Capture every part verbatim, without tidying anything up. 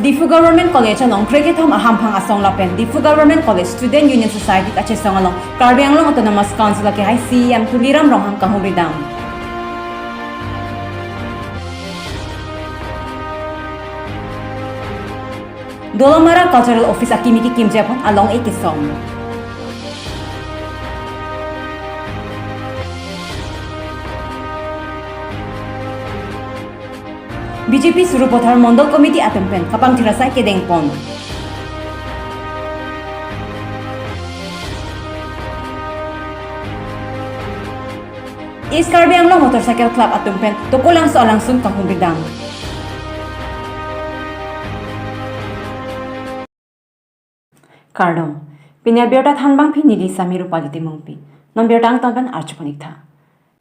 Diphu Government College along krekethom ahamphang asong lapen Diphu Government College Student Union Society kachesong along Karbi Anglong Autonomous Council akehai C E M Tuliram Ronghang kahumri dam. Dolamara Cultural Office akimi kekimji aphan along-e kesong. B J P Sarupathar Mondol Committee atum pen kapangthir asai kedengpon. East Karbi Anglong Motorcycle Club atum pen Tokolangso alangsun kahumri dam. Kardom. Pini abirta thanbangpi neli Sami Rupali Timungpi. Non birta angton pen archupon-iktha.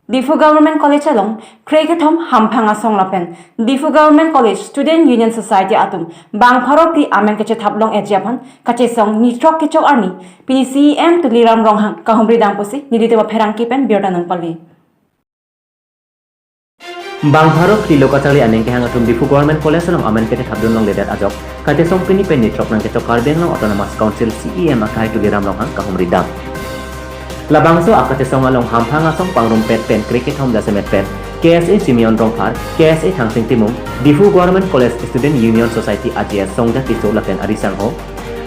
Diphu Government College along krekethom hamphang asong lapen Diphu Government College Student Union Society atum bang pharo phli amen kachethap long-eji aphan kachesong nithrok kechok arni pini C E M Tuliram Ronghang kahumri dam pusi nelitum apherangke pen birta nangpali. Bang pharo phli lo kacharli aning kehang atum Diphu Government College along amen kachethapdun longledet ajok kachesong pini pen nithrok nangkechok Karbi Anglong Autonomous Council C E M akehai Tuliram Ronghang kahumri dam. Labangso akachesong along hamphang asong pangrumpet pen krekethom jasemet pen K S A Simeon Rongphar, K S A Thangsing Timung, Diphu Government College Student Union Society A G S Songjat Tisso lapen ari sangho,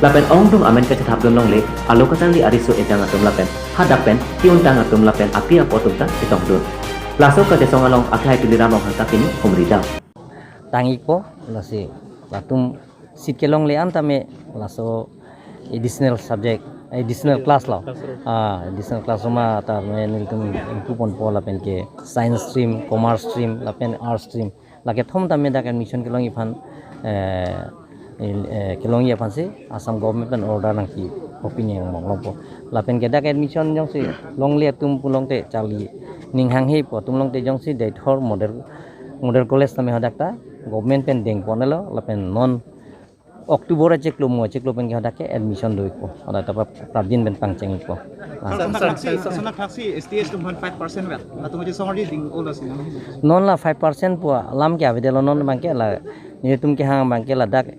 lapen ongdung amen kachethapdun longle alo kacharli ariso ejang atum lapen hadak pen ki-untang atum lapen api apo atum ta chetongdun. Laso kachesong along akehai Tuliram Ronghang ta pini humri dam. Tang-ikpo, lasi latum seat kelongle an tame laso additional subject, additional class lo. Ah, additional class ma tame nelitum ingpuponpo lapen ke science stream, commerce stream, lapen arts stream. Lake thom tame dak admission kelongji aphan, eh, il-, eh, kelongji aphansi Assam government pen order nangkepi pen yang mong longpo. Lapen ke dak admission jongsi longle atum pulote charli ning hanghepo, atum pulote jongsi Deithor model, model college tame hadak ta government pen dengponlo, lapen non October achiklo mo achiklo pen ke hadak ke admission do-ikpo. Hadak ta pra-, prapjin pen pangcheng-ikpo. Ah. Sir, sir, sir, sir. Sasana thaksi S T S atum aphan five percent vet. Latum aja songri ding ola sina. Non la five percent pu alam ke avedetlo, non abangke la, nelitum kehang abangke ladak.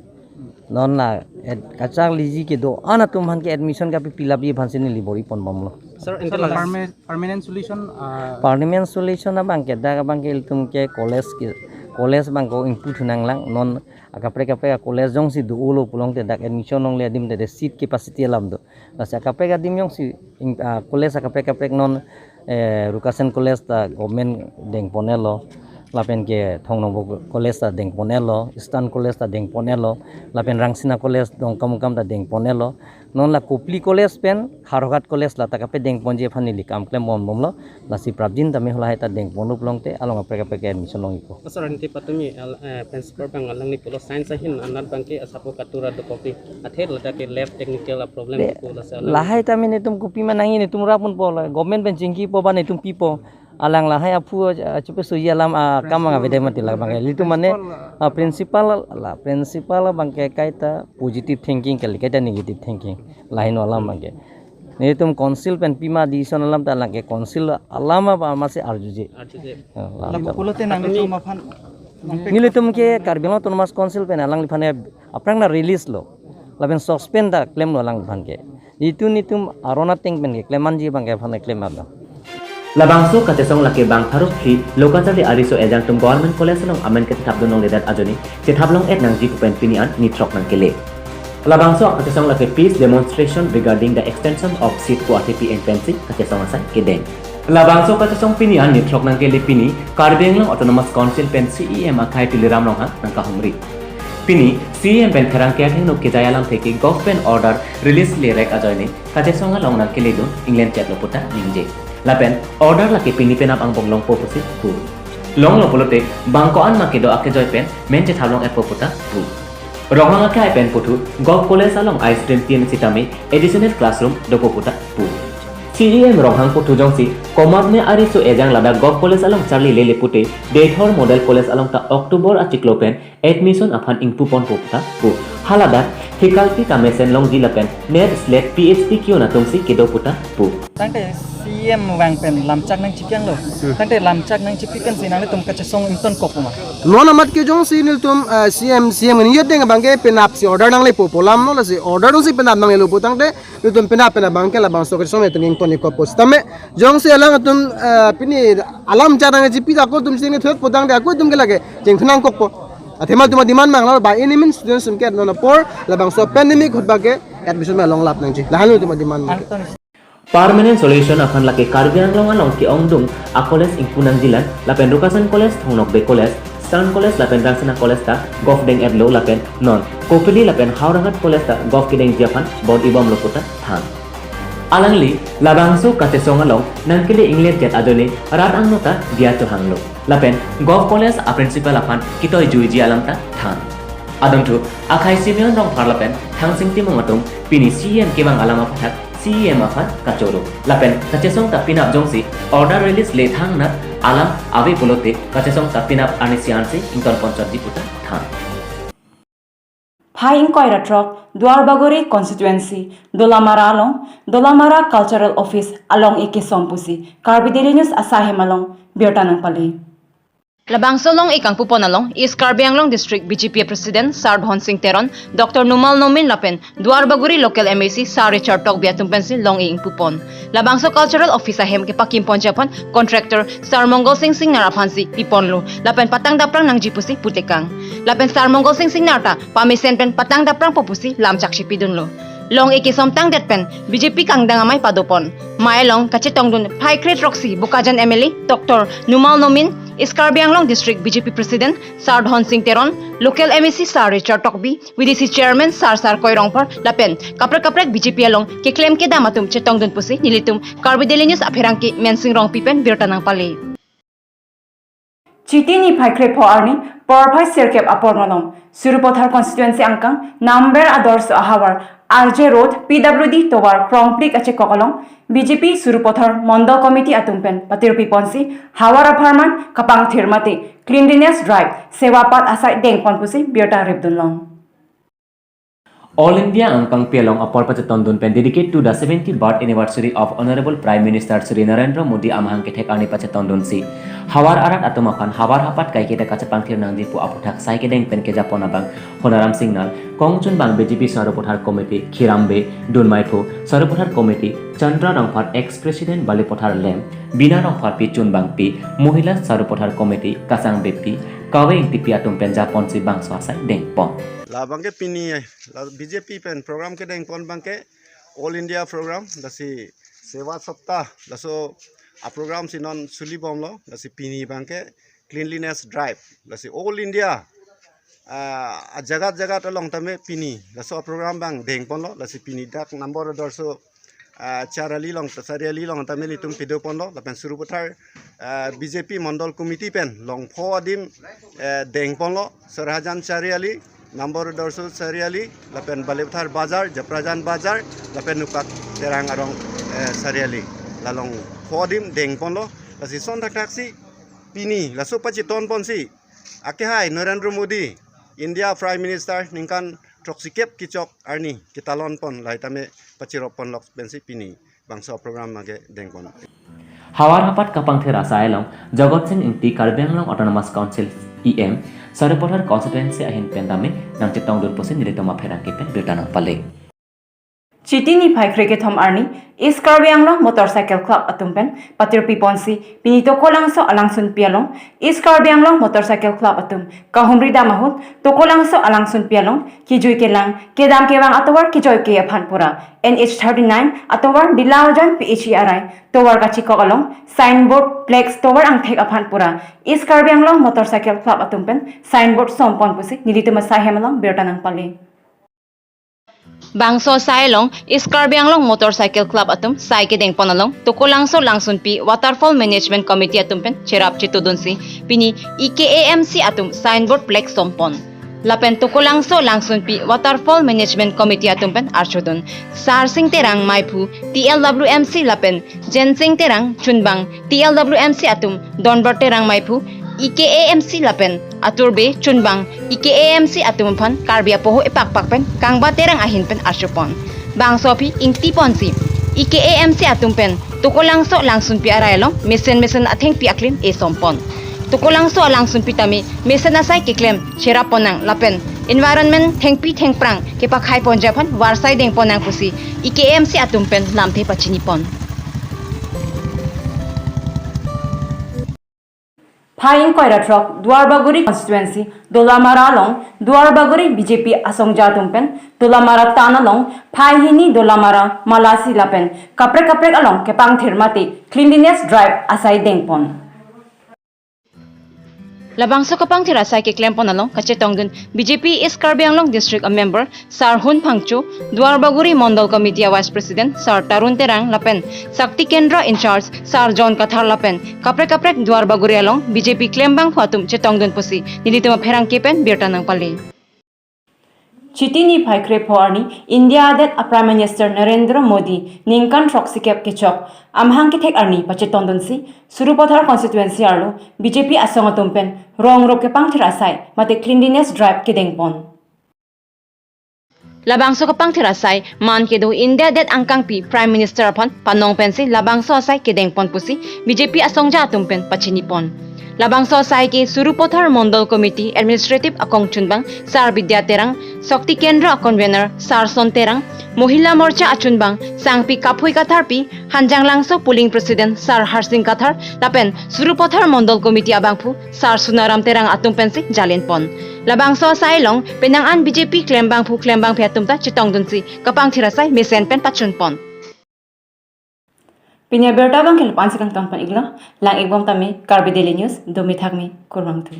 Non la, et, kacharliji kedo-an atum aphan ke admission kapi pilapji aphansi neli bor-iponbomlo. Sir, sir, ante la perma-, permanent solution, ah, permanent solution abangke dak abangke ilitum ke college ke, college abangke ingputhu nanglang, non akaprek kaprek a-college jongsi dolo pulote dak admission longle adim te seat capacity alam do. Lasi akaprek adim jongsi ing-, ah, college akaprek kaprek non, eh, Rukasen College ta government dengponlo, lapen ke Thong Nongbo College ta dengponlo, Eastern College ta dengponlo, lapen Rangsina College Dongkamukam ta dengponlo. Non la Kopili College pen Howraghat College la ta kape dengponji aphan neli kam klembom bomlo. Lasi prapjin tame halahai ta dengponlo pulote along kaprek kaprek admission long-ikpo. Sir, ante patumi al-, eh, principal abang alangli pulo science ahin anat abangke asapo katura dokokri. Athe ladak ke lab technical a problem. Be, pulo sir. Lahai tame netum kopima nangji, netum raponpo la. Government pen chingkipo ba netum pipo. Alang lahai aphu, eh, chupe suji alam, ah, kam ang avede mati la abangke. Ilitum mane, ah, principal la, principal abangke kaita positive thinking kali, kaita negative thinking. Lahai no alam abangke. Netum council pen pima decision alam ta lake council alam apa masih arjuje. Arjuje. Ya, alam. Lapu pulote nangtum aphan. Nelitum ke Karbi Anglong Autonomous Council pen alangliphan aphrang na release lo. Lapen suspend ta klemlo alangliphan ke. Itum netum aron ateng pen ke klem-anji abangke aphan klem-an lo. Labangso kachesong lake bang pharo phli lo kacharli ariso ejang atum Government College along amen kachethapdun longledet ajoine chethap long-et nangji pu pen pini an nithrok nangkele. Labangso akachesong lake peace demonstration regarding the extension of seat pu athepi eng pensi kachesong asai kedeng. Labangso kachesong pini an nithrok nangkele pini Karbi Anglong Autonomous Council pen C E M akehai Tuliram Ronghang nangkahumri. Pini C E M pen pherangke athengno kejai alamthe ke government order release lerek ajoine kachesong along nangkeledun inglen chetlo puta ningje. Lapen order lake pini penap angbong longpo pusi pu. Longlo pulote bang ko-an ma kedo akejoi pen men chethap long-etpo puta pu. Ronghang akehai pen puthu Govt College along ice cream tin sitame additional classroom dopo puta pu. C E M Ronghang puthu jongsi komatne ariso ejang ladak Govt College along charlilele pute Deithor Model College along ta October achiklo pen admission aphan ingpuponpo puta pu. Haladak hikalpi kamesen longji lapen net slate P H P kiun atumsi kedo puta pu. Tangte C M vang pen lamchak nangchipianglo. Hmm. Tangte lamchak nangchipi pensi nanglitum kachesong ingtonkok puma. Non amat ke jongsi nelitum, eh, C M, C M niyot deng abangke penapsi order nangle po pu alamlo, lasi order si penap nanglelo pu tangte nelitum penap penap abangke labangso kachesong nelitum ingtonkok pu. Sitame jongsi alangtum, eh, pini alamchak nangchipi ako atumsi nangthot pu tangte ako atumke lake chengthu nangkokpo. Athema atum ademand abang la by any means students atumke non apor labangso pandemic ahut abangke admission ma longlap nangji. Lahenlo atum ademand abangke. Permanent solution aphan lake Karbi Anglong along ke-ongdung a-college ingpu nangjilang lapen Rukasan College, Thong Nokbe College, Stern College lapen Rangsina College ta govt deng-etlo lapen non Kopili lapen Howraghat College ta govt kedengji aphan bor-ibomlo puta than. Alangli labangso kachesong along nangkele ingletjet ajoine rat angno ta diya chohanglo. Lapen govt College a-principal aphan kitoi juiji alam ta than. Adon thu akhai Simeon Rongphar lapen Thangsing Timung atum pini C M kevang alam aputhak C M aphan kachoro. Lapen kachesong ta penap jongsi order release le thangnat alam ave pulote kachesong ta penap arnisi ansi ingtonponchotji puta than. Phai ingkoi ra throk, Duarbagori constituency, Dolamara along, Dolamara Cultural Office along-ik kesom pusi Karbi Daily News asai hem along birta nangpale. Labangso long-ik kangpupon along East Karbi Anglong District B J P President Sar Dhonsing Teron, Doctor Numal Momin lapen Duarbagori local M A C Sar Richard Tokbi atum pensi long-ik ingpupon. Labangso Cultural Office ahem kepakimponji aphan contractor Sar Mongal Singh Singnar aphansi piponlo. Lapen patang daprang nangji pusi putekang. Lapen Sar Mongal Singh Singnar ta pamesen pen patang daprangpo pusi lamchak chipidunlo. Long-ik kesom tangdet pen B J P kangdang amei padopon. Mei along kachetongdun phai kre throksi Bokajan M L A Doctor Numal Momin, East Karbi Anglong District B J P President Sar Dhonsing Teron, local M A C Sar Richard Tokbi, V D C Chairman Sar Sarkoi Rongphar lapen kaprek kaprek B J P along keklem kedam atum chetongdun pusi nelitum Karbi Daily News apherangke Mensing Rongpi pen birta nangpale. Chiti niphai krepho arni porphai sirkep apor malom Sarupathar constituency angkang Namber Adarsha ahavar R J Road P W D tovar krongplik achekok along B J P Sarupathar Mondol Committee atum pen patirpiponsi havar apharman kapangthir mate cleanliness drive sewa pat asai dengpon pusi birta ripdunlong. All India angkangpi along apor pachetongdun pen dedicate to the seventy birth anniversary of Honorable Prime Minister Shri Narendra Modi amahang kethek arni pachetongdunsi havar arat atum aphan havar hapat kaiketa kachepangthir nangji pu aputhak sai kedeng pen kejapon abang Honaram Singnar, kongchunbang B J P Sarupathar Committee Khiram Bey, dunmeiphu Sarupathar Committee Chandra Rongphar, ex-president Balipathar Lem, Bina Rongpharpi chunbangpi, Mohila Sarupathar Committee Kasang Beypi, Kave Ingtipi atum pen japonsi bangso asai dengpon. Labangke pini la B J P pen program kedengpon abangke All India program, lasi Sewa Saptah, laso a-program si non sulibomlo, lasi pini abangke cleanliness drive, lasi All India, ah, ajagat jagat along tame pini laso a-program abang dengponlo, lasi pini dak Namber Adarsha, ah, Chariali along, Chariali along tame nelitum padoponlo, lapen Sarupathar, ah, B J P Mondol Committee pen longpho adim, eh, dengponlo, Sarhajan Chariali, Namber Adarsha Chariali, lapen Balipathar Bazar, Japrajan Bazar, lapen Nupak Terang arong, eh, Chariali. La longpho adim dengponlo, lasi son thakthak si pini laso pachetonponsi akehai Narendra Modi, India Prime Minister ningkan throksikep kechok arni ketalonpon lahai tame pachiropponlok pensi pini bangso program abangke dengpon. Havar hapat kapangthir asai along Jagat Sing Engti, Karbi Anglong Autonomous Council E M, Sarupathar constituency ahin pen tame nangchetongdun pusi nelitum apherangke pen birta nangpale. Chiti niphai krekethom arni East Karbi Anglong Motorcycle Club atum pen patirpiponsi pini Tokolangso alangsunpi along East Karbi Anglong Motorcycle Club atum kahumri dam ahut Tokolangso alangsunpi along kejui kelang, kedam kevang atovar kejoike aphan pura N H thirty-nine atovar Dilaojan P H E arai tovar kachikok along signboard, flex, tovar angthek aphan pura East Karbi Anglong Motorcycle Club atum pen signboard sompon pusi nelitum asai hem along birta nangpale. Bangso asai along East Karbi Anglong Motorcycle Club atum sai kedengpon along Tokolangso alangsunpi Waterfall Management Committee atum pen cherap chetudunsi pini E K A M C atum signboard, flex sompon. Lapen Tokolangso alangsunpi Waterfall Management Committee atum pen archodun Sarsing Terang meiphu T L W M C lapen Jensing Terang chunbang T L W M C atum Donbor Terang meiphu E K A M C lapen Atur be chunbang E K A M C atum aphan Karbi apoho epakpak pen Kangba Terang ahin pen archopon. Bangso aphi ingtiponsi E K A M C atum pen Tukolangso alangsunpi arai along mesen mesen athengpi aklin esompon. Tukolangso alangsunpi tame mesen asai keklem cherap ponnang lapen environment thengpi thengphrang kepakhaiponji aphan varsai dengponnang pusi E K A M C atum pen lamthe pachinipon. Phai ingkoi ra throk Duarbagori constituency Dolamara along Duarbagori B J P asongja atum pen Dolamara tan along phai hini Dolamara, Malasi lapen kaprek kaprek along kepangthir mate cleanliness drive asai dengpon. Labangso kepangthir asai keklempon along kachetongdun B J P East Karbi Anglong District a member Sar Hun Phangcho, Duarbagori Mondol Committee a Vice President Sar Tarun Terang lapen Shakti Kendra in charge Sar John Kathar lapen kaprek kaprek Duarbagori along B J P klembangphu atum chetongdun pusi nelitum apherangke pen birta nangpale. Chiti niphai krepho arni India adet a Prime Minister Narendra Modi ningkan throksikep kechok amahang kethek arni pachetongdunsi Sarupathar constituency arlo B J P asong atum pen rong rok kepangthir asai mate cleanliness drive kedengpon. Labangso kepangthir asai man kedo India adet angkangpi Prime Minister aphan panong pensi labangso asai kedengpon pusi B J P asongja atum pen pachinipon. Labangso asai ke Sarupathar Mondol Committee Administrative akongchunbang Sar Bidya Terang, Shakti Kendra a convener Sar Son Terang, Mohila Morcha achunbang Sangpi Kaphui Katharpi, Hanjanglangso polling president Sar Harsing Kathar lapen Sarupathar Mondol Committee abangphu Sar Sunaram Terang atum pensi jalinpon. Labangso asai along penang an B J P klembangphu klembangpi atum ta chetongdunsi kepangthir asai mesen pen pachunpon. Pini abirta abang ke lapu-an si kangtonpon iklo, lang-ikbom tame Karbi Daily News, dome thakme, kurvangthu.